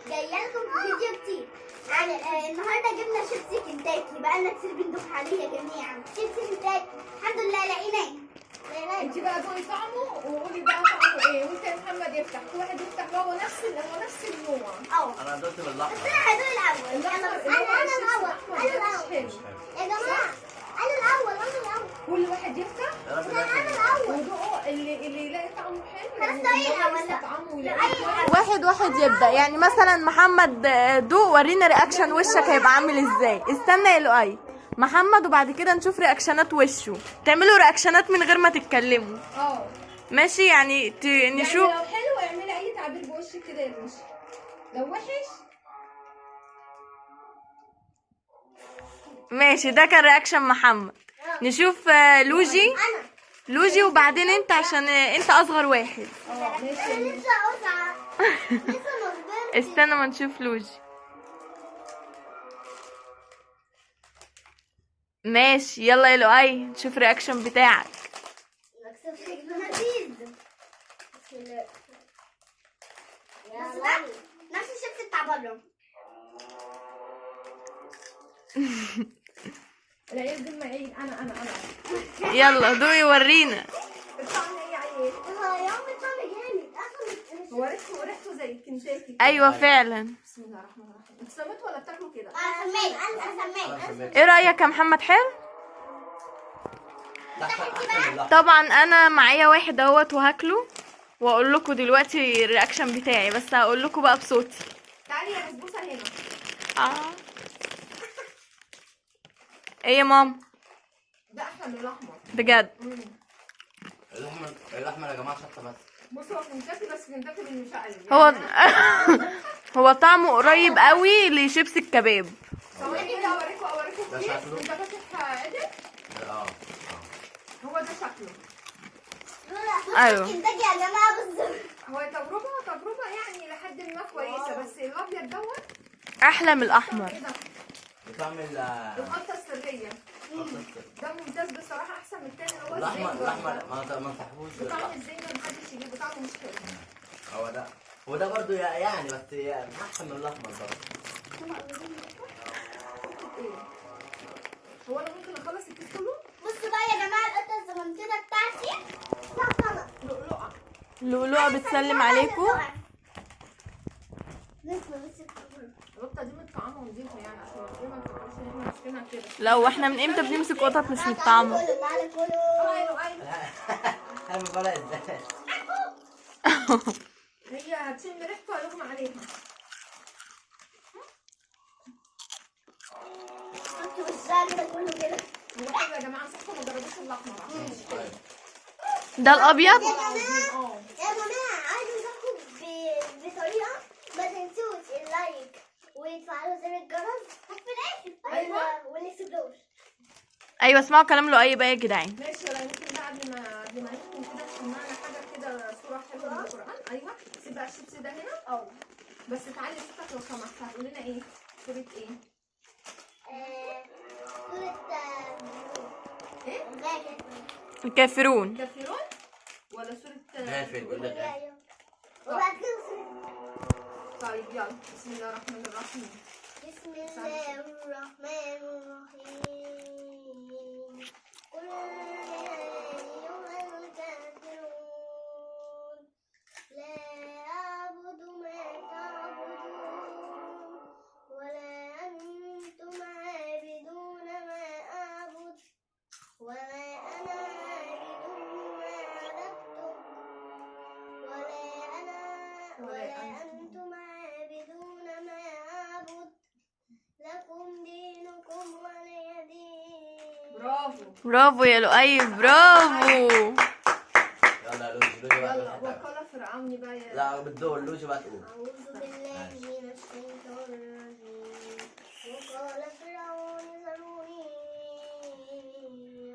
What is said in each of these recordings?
جاية لكم في فيديو جديد. عن النهارده جبنا شيبسي كنتاكي، بقالنا كتير بندوخ عليه يا جماعة. شيبسي كنتاكي الحمد لله لقيناه. انت بقى دوقي طعمه وقولي بقى طعمه ايه، وانت يا محمد يفتح، كل واحد يفتح بقى. هو نفس النوع. انا دوقت بالاحمر، بس انا هدوق الاول. انا الاول، انا الاول يا جماعة، انا الاول، انا الاول. كل واحد يفتح، انا الاول ودوقه اللي يلاقي طعمه حلو. خلاص الاول، واحد واحد يبدا. يعني مثلا محمد دوق، ورينا reaction وشك هيبقى عامل ازاي. استنى يا لؤي محمد، وبعد كده نشوف reaction ات وشه. تعملوا reaction ات من غير ما تتكلموا. ماشي، يعني نشوف. يعني لو حلو اعملي اي تعبير بوشك كده يا لوشي، لو وحش ماشي. ده كان reaction محمد. نشوف لوجي. لوجي وبعدين انت، عشان انت اصغر واحد. ماشي. انا لسه اصغر، لسه ما كبرتش. استنى ما نشوف لوجي. ماشي، يلا يا لؤي نشوف reaction بتاعك. بس ده نفس الشيبس بتاع بره. العيال دول معين. انا انا انا يلا دوقي ورينا الطعم ايه يا عيال؟ هو يا عم الطعم جامد اصلا. هو ريحته زي الكنتاكي. ايوه فعلا. بسم الله الرحمن الرحيم. انت سميت ولا بتاكلوا كده؟ انا سميت، انا سميت. ايه رايك يا محمد؟ حلو؟ طبعا انا معايا واحد اهوت وهاكله واقول لكم دلوقتي ال reaction بتاعي، بس هقول لكم بقى بصوتي. تعالي يا بسبوسه هنا. ايه يا ماما؟ ده احلى من الاحمر بجد. الاحمر يا جماعة شطه بس. بصوا هو كنتاكي، بس كنتاكي بالمشقلب. هو هو طعمه قريب قوي لشيبس الكباب. ثواني كده اوريكم ده شكله. انت فاتح عدل؟ هو ده شكله. ايوه كنتاكي يا جماعة بالظبط. هو تجربه يعني لحد ما كويسة، بس الابيض دوت احلى من الاحمر. بطعم الخلطة السرية ده ممتاز بصراحة، احسن من التاني اللي هو الاحمر. ما انصحوش بطعم الزينة، محدش يجيبه، طعمه مش حلو. هو ده برضه يعني، بس يعني احسن من الاحمر برضه. ايه هو انا ممكن اخلص الكيس كله؟ بصوا بقى يا جماعة القطة الصغنطوطه بتاعتي لؤلؤه. لؤلؤه بتسلم عليكم. القطة دي متطعمه ونضيفه يعني، عشان ما تفكرش ان احنا ماسكينها كده. لا واحنا من امتى بنمسك قطط مش متطعمه؟ انا بقى ازاي؟ هي هتشم ريحته هيغمى عليها. حط وشها كده كله كده. هو حلو يا جماعة، انصحكم ما تجربوش الاحمر عشان مش حلو. ده الابيض يا جماعة. يا جماعة عايز انصحكم بطريقة، ما تنسوش ال like وتفعلوا زر الجرس في الاخر. ايوه وال explore. ايوه اسمعوا كلام لؤي بقى يا جدعان. ماشي. ولا ممكن بقى قبل ما نختم كده تسمعنا حاجة كده، صوره حلوة من القران. ايوه سيب بقى الشيبسي ده هنا. بس تعالي صوتك لو سمحت. هتقول لنا ايه؟ صوره ايه؟ صوره ايه؟ الكافرون. كافرون ولا صوره غافل؟ بيقول لك غافل. وبعد كده صورة. طيب يلا بسم الله الرحمن الرحيم. بسم الله الرحمن الرحيم. قل يا أيها الكافرون لا أعبد ما تعبدون ولا أنتم عابدون ما أعبد ولا أنا عابد ما عبدتم ولا أنتم عابدون ما أعبد لكم دينكم ولي دين. برافو برافو يا لؤي، برافو. يلا يا لوجي، لوجي بقى. يلا وقال فرعون بقى. لا بالدور لوجي بقى تقول. أعوذ بالله من الشيطان الرجيم. وقال فرعون ذروني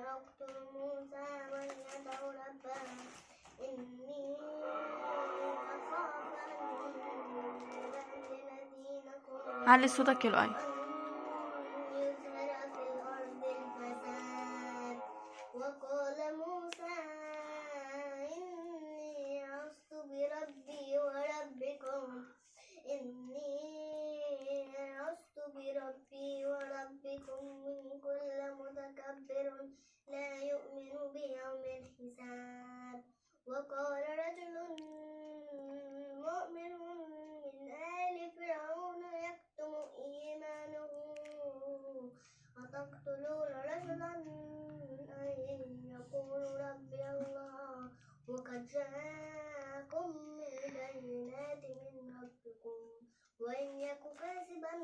أقتل موسى وليدع ربه إني أخاف أن يبدل دينكم. علي صوتك يا لؤي. يظهر في الأرض الفساد. وقال موسى إني عصت بربي وربكم إني وإن يك كاذبا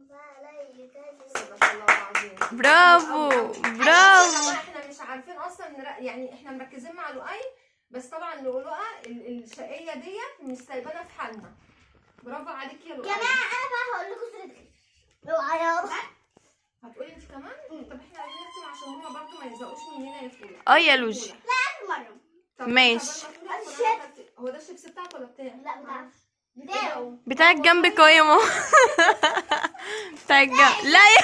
فعليه كذبه. صدق الله العظيم. برافو برافو. احنا مش عارفين اصلا يعني احنا مركزين مع لؤي، بس طبعا لؤلؤه الشقيه ديت مش سايبانا في حالنا. برافو عليك يا لؤي. جماعة أنا بقى هقول لكم سورة غافر. اوعى يا هتقولي انت كمان؟ طب احنا عايزين نختم عشان هما برضو ما يزهقوش مننا يا فولا. يا لوجي. لا آخر مرة. ماشي. هو ده الشيبس بتاعك ولا بتاعي؟ لا بتاعك. بتاعه. بتاعك جنبك اهو يا ماما. بتاعك جنب. لا يا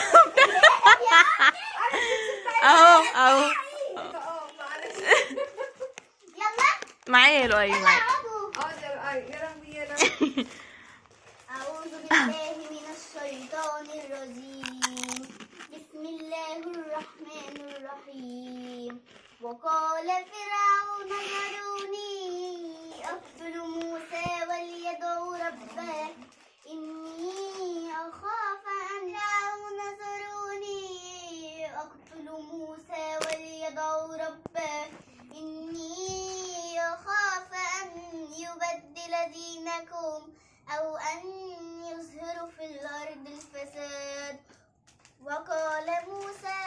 اهو اهو. يلا معايا يا لؤي معايا. اه يا لؤي يا لهوي يا لهوي. أعوذ بالله من الشيطان الرجيم. بسم الله الرحمن الرحيم. وقال فرعون ذروني أقتل موسى وليدع ربه إني أخاف أن فرعون ذروني أقتل موسى وليدع ربه إني أخاف أن يبدل دينكم أو أن يظهر في الأرض الفساد. وقال موسى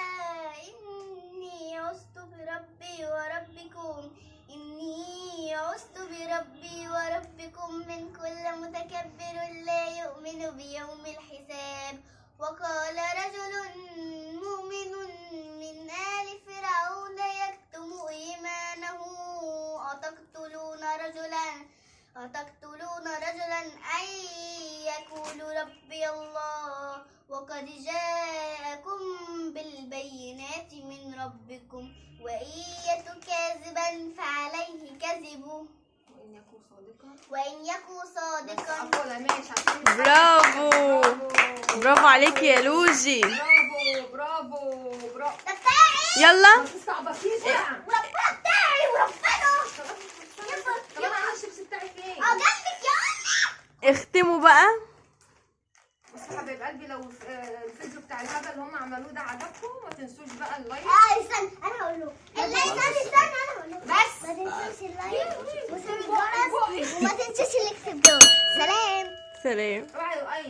إني عزت بربي وربكم إني عزت بربي وربكم من كل متكبر لا يؤمن بيوم الحساب. وقال رجل مؤمن من آل فرعون يكتم إيمانه أتقتلون رجلا أن يقول ربي الله وقد جاءكم بالبينات من ربكم وإن يك كاذبا فعليه كذبه وإن يك صادقا. برافو برافو عليك يا لوجي. برافو برافو برافو. يلا ما تستعبطيش بقى. وربنا بتاعي وربنا. طب انا عايزه الشيبس بتاعي فين؟ جنبك يا. اختموا بقى. بصوا حبايب قلبي، لو الفيديو بتاع الهبل اللي هم عملوه ده عجبكم ما تنسوش بقى ال like. استنى انا هقول له. استنى انا هقول له. بس ما تنسوش ال like وزر الجرس وما تنسوش الاكتب. سلام سلام. اوعي.